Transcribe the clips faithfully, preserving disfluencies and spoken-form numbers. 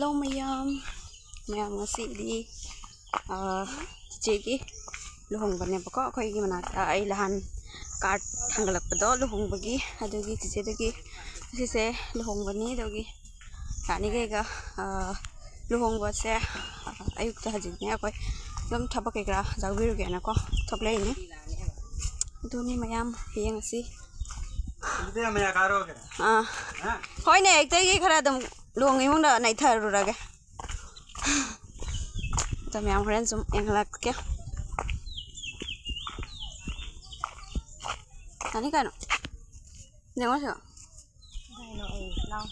Hello ꯃꯌꯥꯝ, ꯃꯌꯥꯝ ꯉꯁꯤꯗꯤ, ꯑꯥ, ꯆꯤꯆꯦꯒꯤ ꯂꯨꯍꯣꯡꯕꯅꯦꯕꯀꯣ, ꯑꯩꯈꯣꯏꯒꯤ ꯃꯅꯥꯛꯇ꯫ ꯑꯩ ꯅꯍꯥꯟ ꯀꯥꯔꯠ ꯊꯥꯡꯒꯠꯂꯛꯄꯗꯣ ꯂꯨꯍꯣꯡꯕꯒꯤ, ꯑꯗꯨꯒꯤ ꯆꯤꯆꯦꯗꯨꯒꯤ ꯉꯁꯤꯁꯦ ꯂꯨꯍꯣꯡꯕꯅꯤ꯫ ꯑꯗꯨꯒꯤ ꯔꯥꯅꯤꯒꯩꯒ, ꯑꯥ, ꯂꯨꯍꯣꯡꯕꯁꯦ, ꯑꯥ, ꯑꯌꯨꯛꯇ ꯍꯧꯖꯤꯛꯅꯦ ꯑꯩꯈꯣꯏ ꯑꯗꯨꯝ ꯊꯕꯛ ꯀꯩꯀꯥ ꯌꯥꯎꯕꯤꯔꯨꯒꯦꯅꯀꯣ ꯊꯣꯛꯂꯛꯏꯅꯤ꯫ ꯑꯗꯨꯅꯤ ꯃꯌꯥꯝ ꯌꯦꯡꯉꯁꯤ꯫ ꯑꯗꯨꯗꯤ ꯌꯥꯝ ꯃꯌꯥ ꯀꯥꯔꯣꯒꯦ꯫ ꯑꯥ꯫ ꯍꯥ? ꯍꯣꯏꯅꯦ, ꯑꯌꯨꯛꯇꯒꯤ ꯈꯔ ꯑꯗꯨꯝ ꯂꯨꯍꯣꯡ ꯏꯃꯨꯡꯗ ꯅꯩꯊꯔꯨꯔꯒꯦ꯫ ꯑꯗꯣ ꯃꯌꯥꯝ ꯍꯣꯔꯦꯟ ꯁꯨꯝ ꯌꯦꯡꯍꯜꯂꯛꯀꯦ꯫ ꯌꯥꯅꯤ ꯀꯩꯅꯣ꯫ ꯌꯦꯡꯉꯣ ꯁꯤꯗ꯫ ꯀꯩꯅꯣ ꯑꯩ ꯂꯥꯎ꯫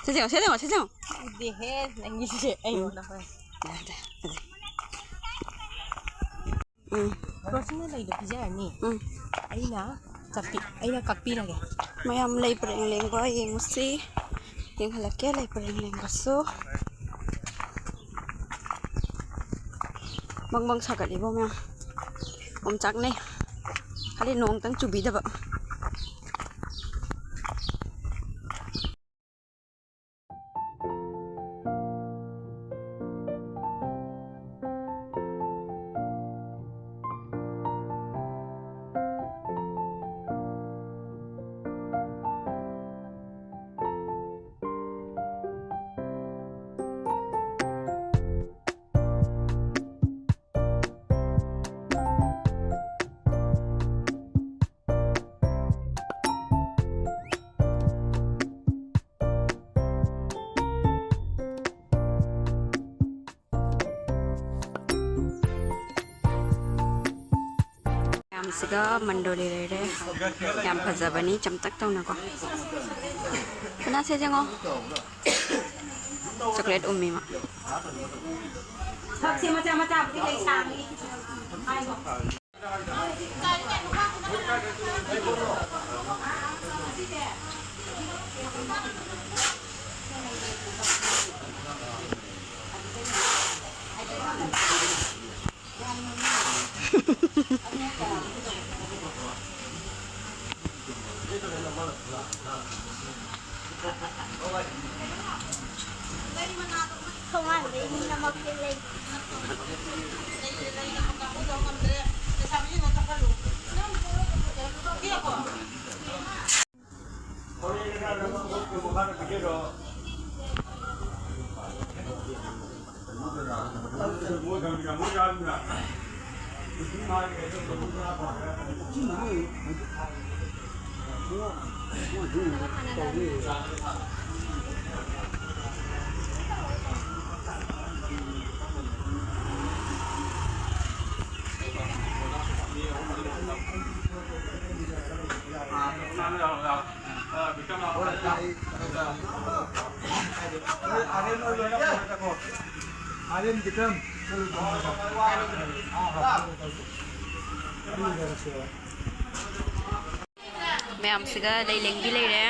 ꯁꯤ ꯌꯦꯡꯉꯣ, ꯁꯤ ꯌꯦꯡꯉꯣ, ꯁꯤ ꯌꯦꯡꯉꯣ꯫ ꯎꯗꯦꯍꯦ, ꯅꯪꯒꯤꯁꯦ ꯑꯩꯉꯣꯟꯗ ꯍꯣꯏ꯫ ꯌꯥꯔꯦ, ꯌꯥꯔꯦ꯫ ꯎꯝ꯫ ꯔꯣꯁꯅ ꯂꯩꯗꯣ ꯄꯤꯖꯔꯅꯤ꯫ ꯎꯝ꯫ ꯑꯩꯅ ꯆꯠꯄꯤ-, ꯑꯩꯅ ꯀꯛꯄꯤꯔꯒꯦ꯫ ꯃꯌꯥꯝ ꯂꯩ ꯄꯔꯦꯡ ꯂꯦꯡꯕ ꯌꯦꯡꯉꯨꯁꯤ꯫ ꯌꯦꯡꯍꯜꯂꯛꯀꯦ ꯂꯩ ꯄꯔꯦꯡ ꯂꯦꯡꯕꯁꯨ꯫ ꯕꯪ ꯕꯪ ꯁꯥꯒꯠꯂꯤꯕꯣ ꯃꯌꯥꯝ꯫ ꯑꯣꯝꯆꯥꯛꯅꯩ꯫ ꯈꯜꯂꯤ ꯅꯣꯡꯇꯪ ꯆꯨꯕꯤꯗꯕ꯫ ꯃꯌꯥꯝꯁꯤꯒ ꯃꯟꯗꯣꯂꯤ ꯂꯩꯔꯦ꯫ ꯌꯥꯝ ꯐꯖꯕꯅꯤ, ꯆꯝꯇꯛ ꯇꯧꯅꯀꯣ꯫ ꯀꯅꯥꯁꯦ ꯌꯦꯡꯉꯣ꯫ ꯆꯣꯀ꯭ꯂꯦꯠ ꯎꯝꯃꯤ ꯃꯥ꯫ ꯁꯛꯁꯦ ꯃꯆꯥ ꯃꯆꯥꯕꯨꯗꯤ ꯂꯩ ꯁꯥꯡꯉꯤ꯫ ꯊꯣꯡꯒꯥꯟꯗꯩ ꯃꯤ ꯑꯃ ꯂꯩ꯫ ꯃꯌꯥꯝꯁꯤꯒ ꯂꯩ ꯂꯦꯡꯕꯤ ꯂꯩꯔꯦ꯫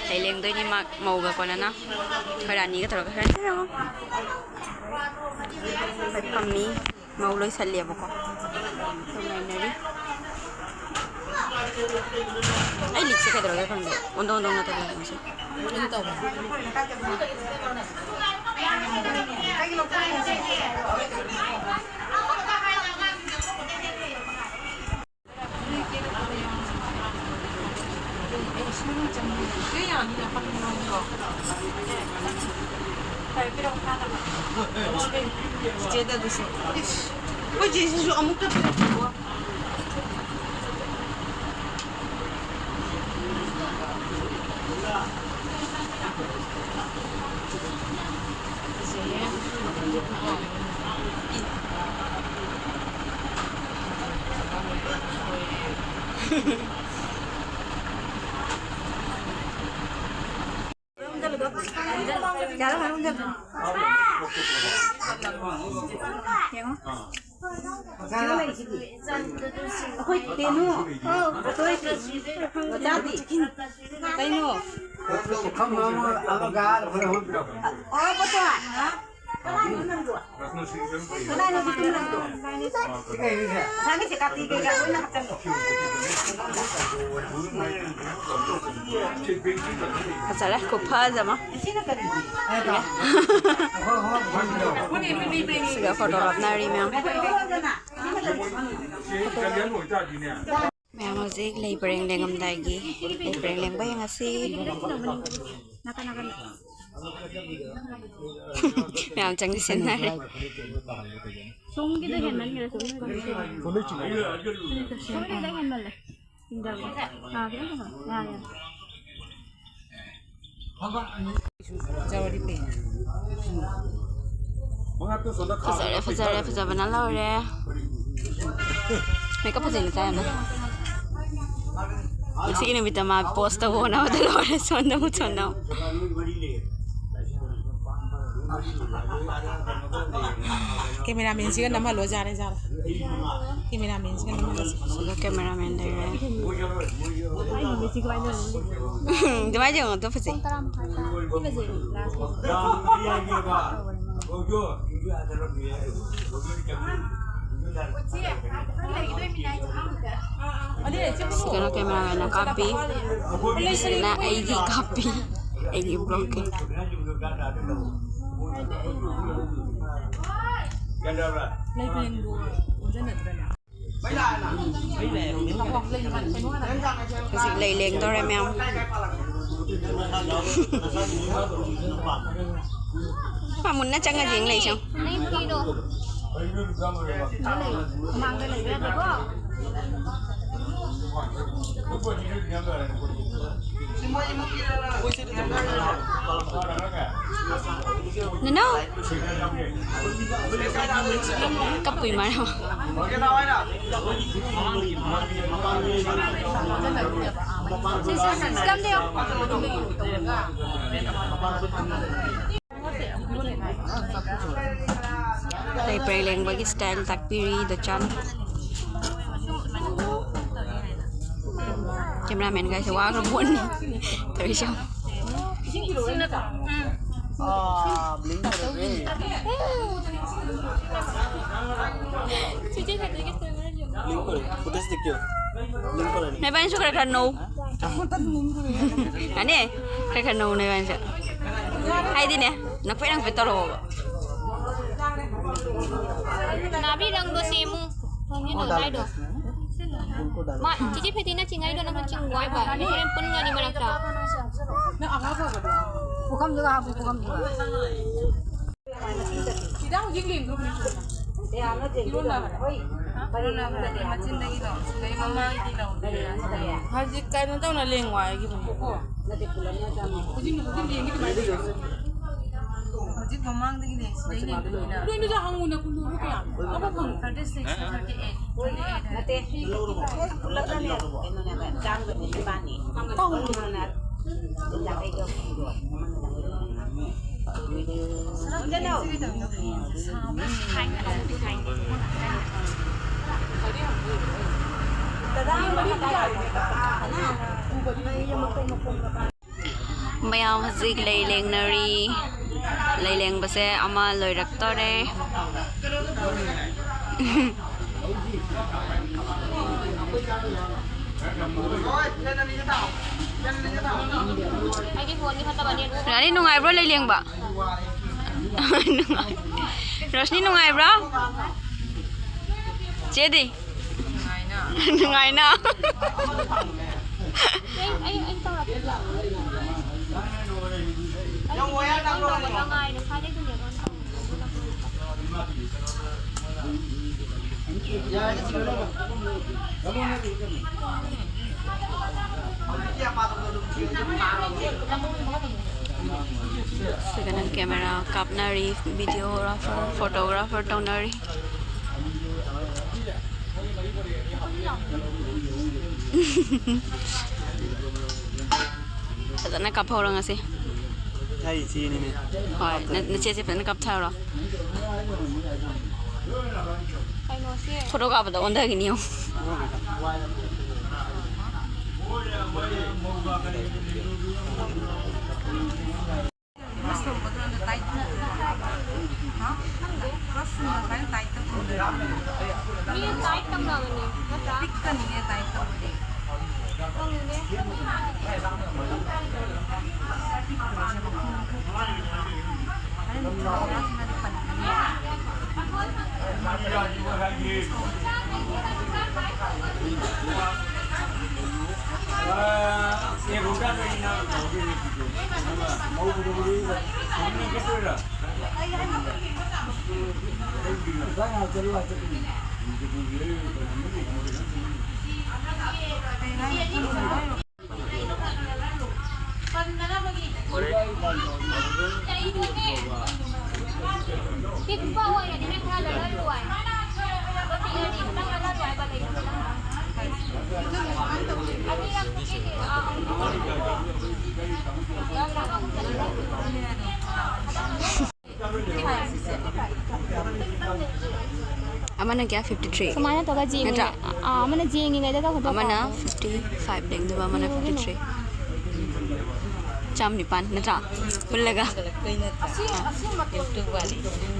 ꯂꯩ ꯂꯦꯡꯗꯣꯏꯅꯤ ꯃꯥ ꯃꯧꯒ ꯀꯣꯟꯅꯅ꯫ ꯑꯩꯈꯣꯏ ꯔꯥꯅꯤꯒ ꯇꯧꯔꯒ ꯈꯔ ꯌꯦꯡꯉꯣ꯫ ꯑꯩꯈꯣꯏ ꯐꯝꯃꯤ꯫ ꯃꯧ ꯂꯣꯏꯁꯜꯂꯦꯕꯀꯣ꯫ ꯉꯥꯏꯅꯔꯤ꯫ ꯑꯩ ꯂꯤꯛꯁꯦ ꯀꯩꯗꯧꯔꯒꯦ ꯈꯪꯗꯦ꯫ ꯑꯣꯟꯗꯣꯡ ꯑꯣꯟꯗꯣꯡ ꯅꯠꯇꯕ ꯂꯤꯛꯁꯦ꯫ ꯑꯗꯨꯝ ꯇꯧꯕꯅꯦ꯫ ꯆꯤꯆꯦꯗ ꯑꯗꯨꯁꯨ꯫ ꯑꯩꯈꯣꯏ ꯆꯦꯁꯤꯁꯨ ꯑꯃꯨꯛꯇ ꯄꯤꯔꯛꯑꯣ꯫ ꯌꯦꯡꯉꯣ꯫ ꯑꯩꯈꯣꯏ ꯇꯦꯅꯨ꯫ ꯑꯩꯈꯣꯏ ꯃꯆꯥꯗꯤ꯫ ꯀꯩꯅꯣ? ꯄꯨꯈꯝ ꯑꯃ ꯑꯃꯒ ꯑꯩꯈꯣꯏ ꯑꯍꯨꯝ ꯄꯤꯔꯛꯄꯅꯦ꯫ ꯑꯣ, ꯄꯣꯠꯇꯣ꯫ ꯀꯗꯥꯏꯅꯣ ꯅꯪꯗꯣ? ꯀꯗꯥꯏꯅꯣ ꯄꯣꯠꯇꯣ ꯅꯪꯗꯣ? ꯁꯤ ꯀꯩꯅꯣꯁꯦ? ꯉꯁꯥꯏꯒꯤꯁꯦ ꯀꯥꯇꯤ ꯀꯩꯀꯥ ꯂꯣꯏꯅ ꯍꯥꯞꯆꯜꯂꯣ꯫ ꯐꯖꯔꯦ, ꯈꯨꯐꯖ ꯑꯃ꯫ ꯁꯤꯒ ꯐꯣꯇꯣ ꯀꯥꯞꯅꯔꯤ ꯃꯌꯥꯝ꯫ ꯃꯌꯥꯝ ꯍꯧꯖꯤꯛ ꯂꯩ ꯄꯔꯦꯡ ꯂꯦꯡꯉꯝꯗꯥꯏꯒꯤ ꯂꯩ ꯄꯔꯦꯡ ꯂꯦꯡꯕ ꯌꯦꯡꯉꯁꯤ꯫ ꯃꯌꯥꯝ ꯆꯪꯁꯤꯟꯅꯔꯦ꯫ ꯁꯣꯝꯒꯤꯗ ꯍꯦꯟꯃꯟꯈ꯭ꯔꯦ, ꯁꯣꯝꯒꯤꯗ ꯍꯦꯟꯃꯜꯂꯦ꯫ ꯁꯤꯡꯗꯕ꯭ꯔꯣ? ꯑꯥ, ꯈꯤꯇꯪ ꯈꯤꯇꯪ꯫ ꯌꯥꯔꯦ, ꯌꯥꯔꯦ꯫ ꯐꯖꯔꯦ, ꯐꯖꯔꯦ, ꯐꯖꯕꯅ ꯂꯣꯏꯔꯦ꯫ ꯃꯦꯀꯞ ꯐꯖꯩ ꯅꯨꯄꯥ ꯌꯥꯝꯅ꯫ ꯉꯁꯤꯒꯤ ꯅꯨꯃꯤꯠꯇ ꯃꯥ ꯄꯣꯁ ꯇꯧꯕ ꯍꯣꯠꯅꯕꯗ ꯂꯣꯏꯔꯦ꯫ ꯁꯣꯟꯗ ꯑꯃꯨꯛ, ꯁꯣꯟꯗ ꯑꯃꯨꯛ꯫ ꯀꯦꯃꯦꯔꯥꯃꯦꯟꯁꯤꯒ ꯅꯝꯍꯜꯂꯣ, ꯌꯥꯔꯦ, ꯌꯥꯔꯦ꯫ ꯀꯦꯃꯦꯔꯥꯃꯦꯟꯁꯤꯒ ꯅꯝꯍꯜꯂꯁꯤ꯫ ꯁꯤꯗ ꯀꯦꯃꯦꯔꯥꯃꯦꯟ ꯂꯩꯔꯦ꯫ ꯑꯗꯨꯃꯥꯏꯅ ꯌꯦꯡꯉꯣ, ꯑꯗꯨ ꯐꯖꯩ꯫ ꯁꯤꯗꯅ ꯀꯦꯃꯦꯔꯥꯃꯦꯟꯅ ꯀꯥꯞꯄꯤ, ꯁꯤꯗꯅ ꯑꯩꯒꯤ ꯀꯥꯞꯄꯤ, ꯑꯩꯒꯤ ꯕ꯭ꯂꯣꯛꯀꯤ꯫ ꯍꯧꯖꯤꯛ ꯂꯩ ꯂꯦꯡꯗꯧꯔꯦ ꯃꯌꯥꯝ꯫ ꯃꯥ ꯃꯨꯟꯅ ꯆꯪꯉ ꯌꯦꯡ ꯂꯩ ꯁꯦ ꯌꯦꯡꯉꯨ꯫ ꯅꯪ ꯐꯤꯗꯣ꯫ ꯃꯃꯥꯡꯗ ꯂꯩꯕ ꯌꯥꯗꯦꯀꯣ꯫ ꯅꯅꯥꯎ꯫ ꯀꯞꯄꯨꯏ ꯃꯥꯅ꯫ ꯁꯤ, ꯁꯤ, ꯁꯤ, ꯁꯤꯗ ꯑꯝꯇ ꯌꯦꯡꯉꯣ꯫ ꯂꯩ ꯄꯔꯦꯡ ꯂꯦꯡꯕꯒꯤ style ꯇꯥꯛꯄꯤꯔꯤ ꯗꯣꯆꯥꯟ꯫ Cameraman ꯒꯥꯏꯁꯦ ꯋꯥꯈ꯭ꯔ ꯄꯣꯠꯅꯤ ꯇꯧꯔꯤꯁꯦ꯫ ꯅꯣꯏꯕꯥꯅꯤꯁꯨ ꯈꯔ ꯈꯔ ꯅꯣꯛꯎ꯫ ꯌꯥꯅꯤ, ꯈꯔ ꯈꯔ ꯅꯧꯅ ꯏꯕꯥꯅꯤꯁꯦ꯫ ꯍꯥꯏꯗꯤꯅꯦ, ꯅꯛꯐꯦꯠ ꯅꯛꯐꯦꯠ ꯇꯧꯔꯛꯑꯣꯕ꯫ ꯅꯥꯕꯤ, ꯅꯪꯗꯣ ꯁꯦꯝꯃꯨ꯫ ꯅꯪꯒꯤ ꯅꯧꯅ ꯍꯥꯏꯗꯣ꯫ ꯃꯥ, ꯆꯤꯆꯦ ꯐꯦꯇꯤꯅ ꯆꯤꯡꯉꯩꯗꯣ ꯅꯪꯅ ꯆꯤꯡꯉꯨ ꯍꯥꯏꯕ꯫ ꯑꯅꯤ ꯍꯣꯔꯦꯟ ꯄꯨꯟꯒꯅꯤ ꯃꯔꯛꯇ꯫ ꯄꯨꯈꯝꯗꯨꯒ ꯍꯥꯞꯄꯨ, ꯄꯨꯈꯝꯗꯨꯒ꯫ ꯁꯤꯗ ꯍꯧꯖꯤꯛ ꯂꯦꯡꯗ꯭ꯔꯣ ꯀꯩꯅꯣ? ꯏꯔꯣꯟꯕ ꯍꯥꯏꯕ? ꯍꯣꯏ꯫ ꯏꯔꯣꯟꯕ ꯍꯥꯏꯕ? ꯃꯆꯤꯟꯗꯒꯤ ꯂꯧ, ꯁꯤꯗꯩ ꯃꯃꯥꯡꯒꯤ ꯂꯧ꯫ ꯍꯧꯖꯤꯛ ꯀꯩꯅꯣ ꯇꯧꯅ ꯂꯦꯡꯉꯣ ꯍꯥꯏꯈꯤꯕꯅꯦ꯫ ꯍꯧꯖꯤꯛ, ꯍꯧꯖꯤꯛ ꯂꯦꯡꯒꯤ ꯑꯗꯨꯃꯥꯏꯅ ꯂꯦꯡꯉꯣ꯫ ꯍꯧꯖꯤꯛ ꯃꯃꯥꯡꯗꯒꯤ ꯂꯦꯡ, ꯁꯤꯗꯩ ꯂꯦꯡꯗꯣꯏꯅꯤꯅ꯫ ꯅꯣꯏ ꯅꯣꯏꯗ ꯍꯪꯉꯨꯅ ꯀꯨꯟꯗꯣ ꯀꯌꯥ? ꯑꯃ ꯐꯪꯉꯦ꯫ Thirty six, thirty eight, thirty eight ꯍꯥꯏ꯫ ꯅꯠꯇꯦ꯫ ꯄꯨꯂꯞꯅꯅꯦ, ꯀꯩꯅꯣꯅꯦꯕ, ꯆꯥꯝꯗꯅꯦ ꯅꯤꯄꯥꯟꯅꯤ꯫ ꯇꯧꯔꯨꯅꯨ꯫ ꯃꯌꯥꯝ ꯍꯧꯖꯤꯛ ꯂꯩ ꯂꯦꯡꯅꯔꯤ꯫ ꯂꯩ ꯂꯦꯡꯕꯁꯦ ꯑꯃ ꯂꯣꯏꯔꯛꯇꯣꯔꯦ꯫ ꯑꯩꯒꯤ ꯐꯣꯟꯗꯤ ꯐꯠꯇꯕꯅꯦ꯫ ꯔꯥꯅꯤ, ꯅꯨꯡꯉꯥꯏꯕ꯭ꯔꯣ ꯂꯩ ꯂꯦꯡꯕ? ꯔꯣꯁꯅꯤ, ꯅꯨꯡꯉꯥꯏꯕ꯭ꯔꯣ? ꯆꯦꯗꯤ? ꯅꯨꯡꯉꯥꯏꯅ꯫ ꯑꯩ, ꯑꯩ, ꯑꯩ ꯇꯧꯔꯛꯀꯦ꯫ ꯑꯩ ꯇꯧꯔꯛꯀꯦ꯫ ꯉꯁꯥꯏꯗꯩ ꯑꯗꯨꯝ ꯌꯦꯡꯉꯣ꯫ ꯁꯤꯗꯅ camera ꯀꯥꯞꯅꯔꯤ, videographer, photographer ꯇꯧꯅꯔꯤ꯫ ꯐꯖꯅ ꯀꯥꯞꯍꯧꯔꯣ ꯉꯁꯤ꯫ ꯑꯩ ꯏꯆꯦꯅꯤꯅꯦ꯫ ꯍꯣꯏ, ꯅ-, ꯅꯆꯦꯁꯦ ꯐꯖꯅ ꯀꯥꯞꯊꯔꯣ꯫ ꯀꯩꯅꯣꯁꯦ꯫ Photo ꯀꯥꯞꯄꯗ ꯑꯣꯟꯊꯈꯤꯅꯤ ꯌꯦꯡꯉꯣ꯫ Brush ꯇꯧꯕꯗꯣ ꯑꯗꯨ tight ꯇꯧꯗꯣꯏꯔꯥ? ꯍꯥ? Brush ꯁꯨꯝꯕ ꯁꯨꯃꯥꯏꯅ tight ꯇꯧꯗꯣꯏꯔꯥ? ꯃꯤ tight ꯇꯧꯅꯕꯅꯦ, ꯅꯠꯇ꯭ꯔꯥ? ꯄꯤꯛꯀꯅꯤꯌꯦ tight ꯇꯧꯕꯗꯤ꯫ ꯈꯪꯗꯦ꯫ ꯄꯤꯛꯄ ꯑꯣꯏꯔꯗꯤ ꯅꯪ ꯈꯔ ꯂꯩꯔ ꯂꯣꯏ꯫ ꯄꯤꯛꯑꯗꯤ ꯅꯪ ꯂꯩꯔ ꯂꯣꯏ ꯍꯥꯏꯕ ꯂꯩꯇꯦ꯫ ꯑꯅꯤꯔꯛ ꯄꯤꯛꯑꯗꯤ, ꯑꯥ, ꯑꯃꯅ ꯀꯌꯥ? Fifty three. ꯁꯨꯃꯥꯏꯅ ꯇꯧꯔꯒ ꯌꯦꯡꯉꯤ꯫ ꯅꯠꯇ꯭ꯔꯥ? ꯑꯥ, ꯑꯃꯅ ꯌꯦꯡꯉꯤꯉꯩꯗꯒ ꯍꯨꯟꯗꯣꯛꯄ꯫ ꯑꯃꯅ ꯐꯤꯐꯇꯤ ꯐꯥꯏꯚ ꯂꯦꯡꯗꯣꯏꯕ, ꯑꯃꯅ ꯐꯤꯐꯇꯤ ꯊ꯭ꯔꯤ꯫ ꯆꯥꯝ ꯅꯤꯄꯥꯟ ꯅꯠꯇ꯭ꯔꯥ? ꯄꯨꯜꯂꯒ꯫ ꯑꯁꯤ, ꯑꯁꯤ ꯃꯇꯣꯟ꯫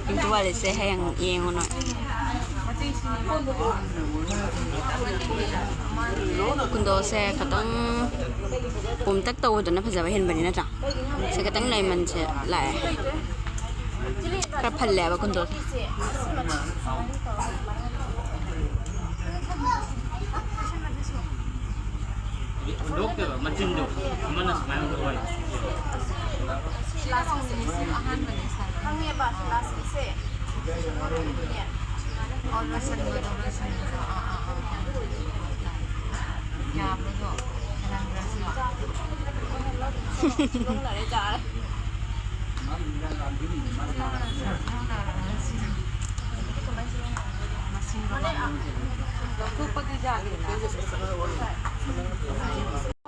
ꯄꯤꯡꯇꯨ ꯋꯥꯂꯤꯁꯦ ꯍꯌꯦꯡ ꯌꯦꯡꯉꯨ ꯅꯣꯏ꯫ ꯀꯨꯟꯗꯣꯁꯦ ꯈꯇꯪ ꯄꯣꯝꯇꯛ ꯇꯧꯕꯗꯨꯅ ꯐꯖꯕ ꯍꯦꯟꯕꯅꯤ ꯅꯠꯇ꯭ꯔꯥ? ꯁꯤ ꯈꯇꯪ ꯂꯩꯃꯟꯁꯦ ꯂꯥꯛꯑꯦ꯫ ꯈꯔ ꯐꯜꯂꯦꯕ ꯀꯨꯟꯗꯣꯁꯦ꯫ ꯍꯨꯟꯗꯣꯛꯇꯦꯕ, ꯃꯆꯤꯟꯗꯣ ꯑꯃꯅ ꯁꯨꯃꯥꯏꯅ ꯍꯨꯟꯗꯣꯛꯑꯣ ꯍꯥꯏ꯫ ꯈꯪꯉꯦꯕ, ꯁꯤ ꯂꯥꯁꯀꯤꯁꯦ꯫ ꯑꯣ, ꯂꯣꯏꯁꯟꯕꯗꯣ, ꯂꯣꯏꯁꯟꯕꯗꯣ꯫ ꯑꯥ, ꯑꯥ, ꯑꯥ꯫ ꯌꯥꯕꯗꯣ, ꯈꯔ ꯈꯔ ꯁꯨ꯫ ꯂꯣꯡꯅꯔꯦ, ꯌꯥꯔꯦ꯫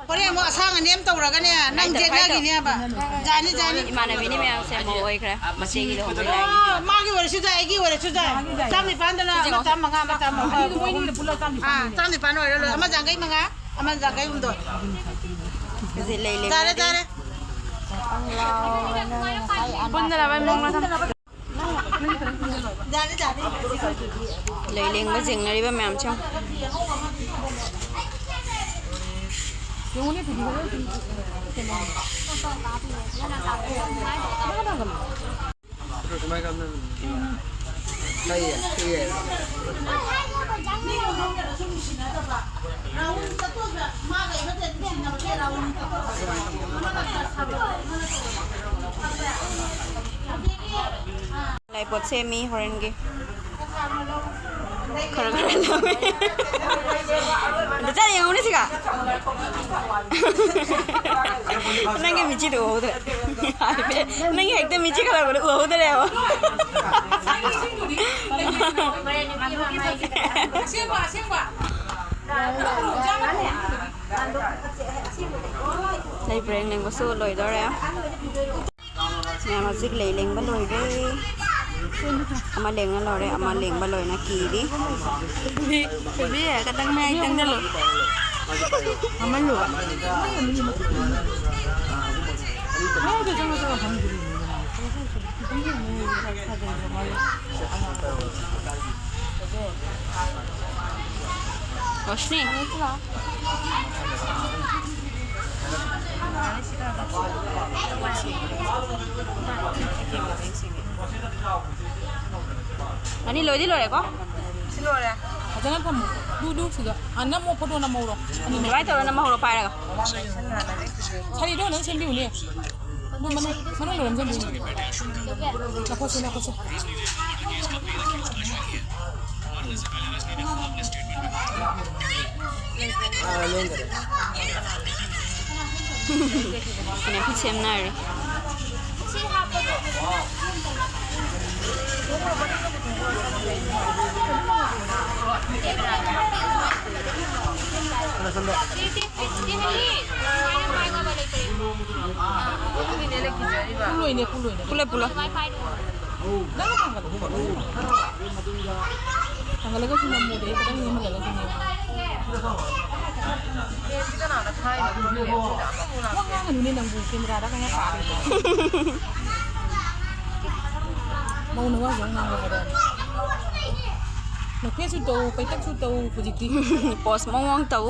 ꯍꯣꯔꯦꯟ ꯑꯃꯨꯛ ꯑꯁꯥꯡ ꯑꯅꯦꯝ ꯇꯧꯔꯒꯅꯦ, ꯅꯪ ꯍꯥꯏꯗꯣ, ꯍꯥꯏꯗꯣ꯫ ꯖꯦꯠꯅꯒꯤꯅꯦꯕ꯫ ꯖꯥꯅꯤ, ꯖꯥꯅꯤ꯫ ꯏꯃꯥꯟꯅꯕꯤꯅꯤ ꯃꯌꯥꯝꯁꯦ, ꯃꯧ ꯑꯣꯏꯈ꯭ꯔꯦ꯫ ꯃꯆꯦꯒꯤ ꯂꯨꯍꯣꯡꯕꯩ ꯂꯥꯛꯏꯅꯤ꯫ ꯑꯣ, ꯃꯥꯒꯤ ꯑꯣꯏꯔꯁꯨ ꯌꯥꯏ, ꯑꯩꯒꯤ ꯑꯣꯏꯔꯁꯨ ꯌꯥꯏ꯫ ꯆꯥꯝ ꯅꯤꯄꯥꯟꯗꯅ ꯁꯤꯁꯦ ꯑꯃ ꯆꯥꯝ ꯃꯉꯥ, ꯑꯃ ꯆꯥꯝ ꯃꯉꯥ꯫ ꯑꯥ, ꯆꯥꯝ ꯅꯤꯄꯥꯟ ꯑꯣꯏꯔ ꯂꯣꯏꯔꯦ꯫ ꯑꯃ ꯌꯥꯡꯈꯩ ꯃꯉꯥ, ꯑꯃ ꯌꯥꯡꯈꯩ ꯍꯨꯝꯗꯣꯏ꯫ ꯍꯧꯖꯤꯛ ꯂꯩ ꯂꯩ ꯇꯥꯔꯦ, ꯂꯩ꯫ ꯇꯥꯔꯦ꯫ ꯄꯨꯟꯗꯅꯕ ꯃꯑꯣꯡ ꯃꯇꯧ꯫ ꯂꯩ ꯂꯦꯡꯕ ꯌꯦꯡꯅꯔꯤꯕ ꯃꯌꯥꯝꯁꯦ ꯌꯦꯡꯉꯨ꯫ ꯌꯦꯡꯉꯨꯅꯦ, ꯐꯤꯗꯤ ꯈꯔ ꯑꯗꯨꯝ ꯀꯩꯅꯣ꯫ ꯀꯃꯥꯏꯅ ꯇꯧꯒꯅꯤ? ꯂꯩꯌꯦ, ꯂꯩꯌꯦ꯫ ꯂꯥꯏꯄꯣꯠ ꯁꯦꯝꯃꯤ ꯍꯣꯔꯦꯟꯒꯤ꯫ ꯈꯔ ꯈꯔ ꯂꯧꯋꯦ꯫ ꯑꯗ ꯆꯠ ꯌꯦꯡꯉꯨꯅꯦ ꯁꯤꯒ꯫ ꯅꯪꯒꯤ ꯃꯤꯆꯤꯗꯣ ꯎꯍꯧꯗ꯭ꯔꯦ꯫ ꯅꯪꯒꯤ ꯍꯦꯛꯇ ꯃꯤꯆꯤ ꯈꯔ ꯈꯔ ꯎꯍꯧꯗ꯭ꯔꯦꯕ꯫ ꯑꯁꯦꯡꯕ, ꯑꯁꯦꯡꯕ꯫ ꯂꯩ ꯄꯔꯦꯡ ꯂꯦꯡꯕꯁꯨ ꯂꯣꯏꯗꯧꯔꯦ꯫ ꯃꯌꯥꯝ ꯍꯧꯖꯤꯛ ꯂꯩ ꯂꯦꯡꯕ ꯂꯣꯏꯔꯦ꯫ ꯑꯃ ꯂꯦꯡꯉ ꯂꯣꯏꯔꯦ, ꯑꯃ ꯂꯦꯡꯕ ꯂꯣꯏꯅ ꯀꯤꯔꯤ꯫ ꯊꯣꯏꯕꯤ, ꯈꯤꯇꯪ ꯃꯌꯥꯏ ꯆꯪꯁꯤꯜꯂꯣ꯫ ꯑꯃ ꯂꯨ꯫ ꯔꯣꯁꯅꯤ꯫ ꯑꯅꯤ ꯂꯣꯏꯗꯤ ꯂꯣꯏꯔꯦꯀꯣ? ꯁꯤ ꯂꯣꯏꯔꯦ꯫ ꯐꯖꯅ ꯊꯝꯃꯨ꯫ ꯗꯨ, ꯗꯨ ꯁꯤꯗ꯫ ꯑ, ꯅꯝꯃꯣ, ꯐꯣꯇꯣ ꯅꯝꯍꯧꯔꯣ꯫ ꯑꯅꯤꯃꯛ꯫ ꯑꯗꯨꯃꯥꯏꯅ ꯇꯧꯔꯒ ꯅꯝꯍꯧꯔꯣ ꯄꯥꯏꯔꯒ꯫ ꯁꯥꯔꯤꯗꯣ ꯅꯪ ꯁꯦꯝꯕꯤꯌꯨꯅꯦ꯫ ꯃꯅꯨꯡ, ꯃꯅꯨꯡꯗ ꯅꯝꯁꯤꯟꯕꯤꯌꯨꯅꯦ꯫ ꯂꯧꯈꯠꯁꯤ, ꯂꯧꯈꯠꯁꯤ꯫ ꯁꯤꯅ ꯈꯨꯠ ꯁꯦꯝꯅꯔꯤ꯫ ꯄꯨꯂꯣꯏꯅꯦ, ꯄꯨꯂꯣꯏꯅꯦ꯫ ꯄꯨꯂꯣꯏ, ꯄꯨꯂꯣꯏ꯫ ꯅꯪꯅ ꯊꯥꯡꯒꯠꯂꯣ꯫ ꯊꯥꯡꯒꯠꯂꯒꯁꯨ ꯅꯝꯃꯣꯗꯤ ꯑꯩ ꯈꯤꯇꯪ ꯅꯦꯝꯍꯜꯂꯒꯁꯨ ꯅꯦꯝꯃꯣ꯫ ꯋꯥ ꯉꯥꯡꯒꯅꯨꯅꯦ ꯅꯪꯕꯨ, ꯀꯦꯃꯦꯔꯥꯗ ꯀꯩꯅꯣ ꯇꯥꯔꯤꯗꯣ꯫ ꯃꯧꯅ ꯋꯥꯁꯨ ꯉꯥꯡꯕ ꯍꯩꯔꯦ꯫ ꯅꯈꯦꯁꯨ ꯇꯧ, ꯄꯩꯇꯛꯁꯨ ꯇꯧ ꯍꯧꯖꯤꯛꯇꯤ꯫ Pose ꯃꯑꯣꯡ ꯇꯧ꯫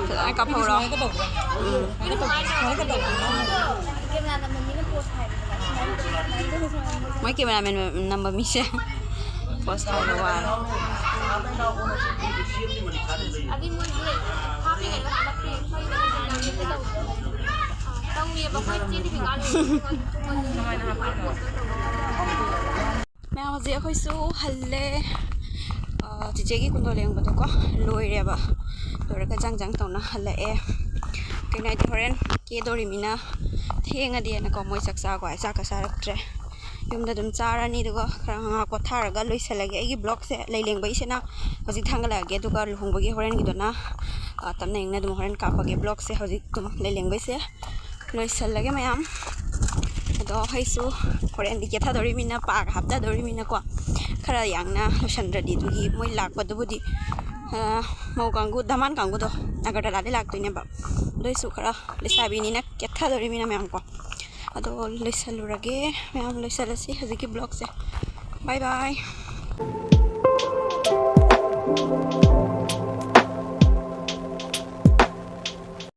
ꯐꯖꯅ ꯀꯥꯞꯍꯧꯔꯣ꯫ ꯁꯨꯃꯥꯏꯅ ꯇꯧꯕ꯭ꯔꯥ? ꯎꯝ꯫ ꯁꯨꯃꯥꯏꯅ ꯇꯧꯕ꯭ꯔꯥ? ꯃꯣꯏ cameraman ꯅꯝꯕ ꯃꯤꯁꯦ pose ꯍꯥꯏꯕ ꯋꯥꯔꯦ꯫ ꯑꯗꯨ ꯃꯣꯏꯁꯦ ꯍꯥꯞꯄꯦ ꯀꯩꯅꯣ ꯍꯟꯗꯛꯇꯤ ꯇꯧꯅꯤꯌꯦꯕ ꯑꯩꯈꯣꯏ ꯆꯦ ꯗꯤꯄꯤꯀꯥ ꯂꯣꯏꯔꯦ꯫ ꯃꯌꯥꯝ, ꯍꯧꯖꯤꯛ ꯑꯩꯈꯣꯏꯁꯨ ꯍꯜꯂꯦ꯫ ꯑ, ꯆꯤꯆꯦꯒꯤ ꯀꯨꯟꯗꯣ ꯂꯦꯡꯕꯗꯣꯀꯣ ꯂꯣꯏꯔꯦꯕ꯫ ꯂꯣꯏꯔꯒ ꯖꯥꯡ ꯖꯥꯡ ꯇꯧꯅ ꯍꯜꯂꯛꯑꯦ꯫ ꯀꯩꯅꯣ ꯍꯥꯏꯗꯤ ꯍꯣꯔꯦꯟ ꯀꯦꯗꯣꯔꯤꯃꯤꯅ ꯊꯦꯡꯉꯗꯤꯅꯀꯣ ꯃꯣꯏ ꯆꯥꯛ ꯆꯥꯀꯣ ꯍꯥꯏ ꯆꯥꯛꯀ ꯆꯥꯔꯛꯇ꯭ꯔꯦ꯫ ꯌꯨꯝꯗ ꯑꯗꯨꯝ ꯆꯥꯔꯅꯤ, ꯑꯗꯨꯒ ꯈꯔ ꯉꯥꯏꯍꯥꯛ ꯄꯣꯊꯥꯔꯒ ꯂꯣꯏꯁꯤꯜꯂꯒꯦ꯫ ꯑꯩꯒꯤ vlogꯁꯦ ꯂꯩꯂꯦꯡꯕꯒꯤꯁꯤꯅ ꯍꯧꯖꯤꯛ ꯊꯥꯡꯒꯠꯂꯛꯑꯒꯦ, ꯑꯗꯨꯒ ꯂꯨꯍꯣꯡꯕꯒꯤ ꯍꯣꯔꯦꯟꯒꯤꯗꯨꯅ, ꯑ, ꯇꯞꯅ ꯏꯪꯅ ꯑꯗꯨꯝ ꯍꯣꯔꯦꯟ ꯀꯥꯞꯄꯒꯦ vlogꯁꯦ꯫ ꯍꯧꯖꯤꯛ ꯑꯗꯨꯝ ꯂꯩꯂꯦꯡꯕꯩꯁꯦ ꯂꯣꯏꯁꯤꯜꯂꯒꯦ ꯃꯌꯥꯝ꯫ ꯑꯗꯣ ꯑꯩꯁꯨ ꯍꯣꯔꯦꯟꯗꯤ ꯀꯦꯊꯗꯣꯔꯤꯃꯤꯅ, ꯄꯥꯒ ꯍꯥꯞꯆꯗꯣꯔꯤꯃꯤꯅꯀꯣ, ꯈꯔ ꯌꯥꯡꯅ ꯂꯣꯏꯁꯤꯟꯗ꯭ꯔꯗꯤ꯫ ꯑꯗꯨꯒꯤ ꯃꯣꯏ ꯂꯥꯛꯄꯗꯨꯕꯨꯗꯤ, ꯑ, ꯃꯧ ꯀꯥꯡꯒꯨ, ꯙꯃꯥꯟ ꯀꯥꯡꯒꯨꯗꯣ ꯑꯒꯔꯇꯂꯥꯗꯩ ꯂꯥꯛꯇꯣꯏꯅꯦꯕ꯫ ꯑꯗꯨ ꯑꯣꯏꯁꯨ ꯈꯔ ꯂꯩꯁꯥꯕꯤꯅꯤꯅ ꯀꯦꯊꯗꯣꯔꯤꯃꯤꯅ ꯃꯌꯥꯝꯀꯣ꯫ ꯑꯗꯣ ꯂꯣꯏꯁꯤꯜꯂꯨꯔꯒꯦ ꯃꯌꯥꯝ, ꯂꯣꯏꯁꯤꯜꯂꯁꯤ ꯍꯧꯖꯤꯛꯀꯤ vlogꯁꯦ꯫ Bye bye꯫